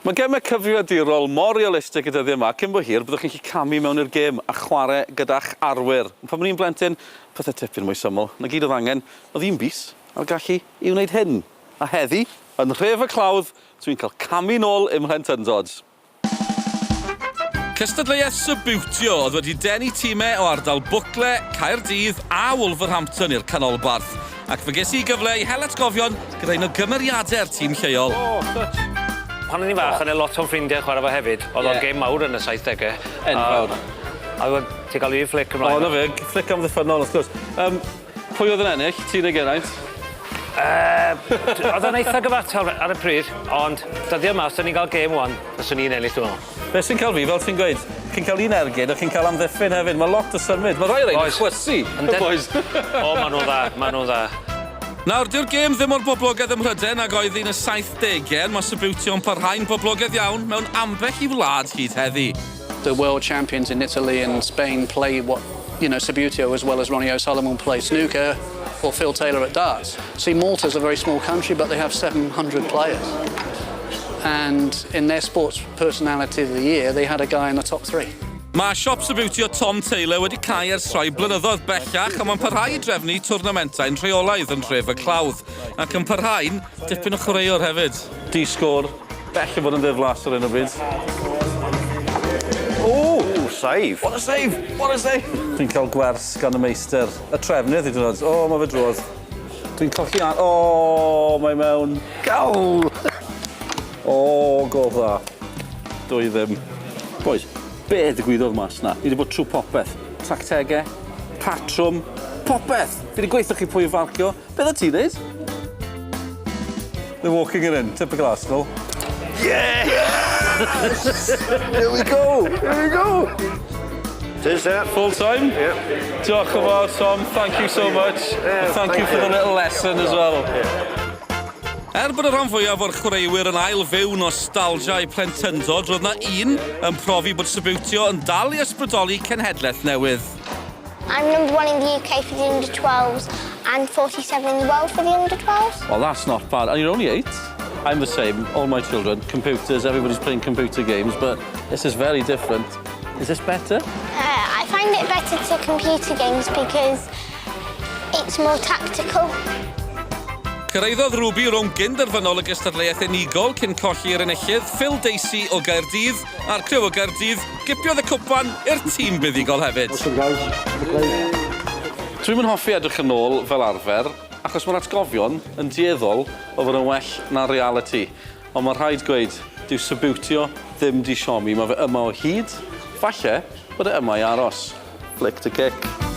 Mae gemau cyfrifiadurol mor realistig y dyddiau yma, cyn bo hir byddwch chi'n gallu camu mewn i'r gêm a chwarae gyda'ch arwyr. Ond pan o'n i'n blentyn, pethau tipyn mwy syml. 'Na gyd oedd angen oedd un bys a'r gallu i wneud hyn. A heddi, yn nhref y Clawdd, dwi'n cael camu nôl i'm mhlentyndod. Cystadleuaeth Subbuteo oedd wedi denu timau o ardal Bwcle, Caerdydd a Wolverhampton i'r canolbarth, ac fe ges i gyfle i hel atgofion gyda un o gymeriadau'r tîm lleol. Pan o'n i'n fach, o'n 'na lot o'n ffrindiau'n chwarae fo hefyd. Oedd o'n gêm mawr yn y saithdegau. Enfawr. A oedd ti'n cael un flick ymlaen. O, 'na fe, flick amddiffynnol wrth gwrs. Yym, Pwy oedd yn ennill, ti neu Geraint? Yy, oedd o'n eitha gyfartal ar y pryd, ond dyddiau yma, os 'da ni'n cael gêm ŵan, fyswn i'n ennill dwi'n meddwl. Be sy'n cael fi, fel ti'n gweud, chi'n cael un ergyd a chi'n cael amddiffyn hefyd. Mae lot o symud. Mae rhai o'r rhein yn chwysu, y bois. O, maen nhw'n dda, maen nhw'n dda. Nawr, dyw'r gêm ddim mor boblogaidd ym Mhrydain ag oedd hi'n y 70au, mae Subbuteo yn parhau'n boblogaidd iawn mewn ambell i wlad hyd heddi. The world champions in Italy and Spain play what, you know, Subbuteo as well as Ronnie O'Sullivan will play snooker or Phil Taylor at darts. See, Malta's a very small country, but they have 700 players. And in their sports personality of the year, they had a guy in the top three. Mae siop Subbuteo Tom Taylor wedi cau ers rhai blynyddoedd bellach, ond mae'n parhau i drefnu twrnamentau'n rheolaidd yn nhref y Clawdd, ac yn parhau'n dipyn o chwaraewr hefyd. Di-sgôr. Bell o fod yn ddiflas ar hyn o bryd. O! Ooh, save. What a save! What a save! Dwi'n cael gwers gan y meistr. Y trefnydd hyd yn oed. O, mae fe drwodd. Dwi'n colli a... O, mae mewn. Goal! O, gol dda. 2 ddim. Boys, be ddigwyddodd mas 'na? Ni 'di bod trw popeth. Tactege, patrwm, popeth! Fi 'di gweutho chi pwy i farcio. Be oeddet ti'n neud? They're walking it in, typical Arsenal. Yeah! Yes! Here we go! Here we go! Cheers, yeah. Full time? Yeah. Diolch yn fawr, Tom. Thank you so much. Yeah, thank you thank for the you. little lesson as well. Er bod y rhan fwyaf o'r chwaraewyr yn ail fyw nostalgia eu plentyndod, roedd 'na un yn profi bod Subbuteo yn dal i ysbrydoli cenhedlaeth newydd. I'm number one in the UK for the under 12s and 47 in the world for the under 12s. Well, that's not bad. And you're only 8. I'm the same. All my children, computers, everybody's playing computer games, but this is very different. Is this better? I find it better to computer games because it's more tactical. Cyrhaeddodd Ruby rownd gyn-derfynol y gystadleuaeth unigol cyn colli i'r enillydd, Phil Dacey o Gaerdydd, a'r criw o Gaerdydd gipiodd y cwpan i'r tîm buddugol hefyd. Dwi'm yn hoffi edrych yn ôl fel arfer, achos mae'r atgofion yn dueddol o fod yn well na'r realiti. Ond mae'n rhaid gweud, dyw Subbuteo ddim 'di siomi, mae fe yma o hyd, falle bod e yma i aros. Flick to kick.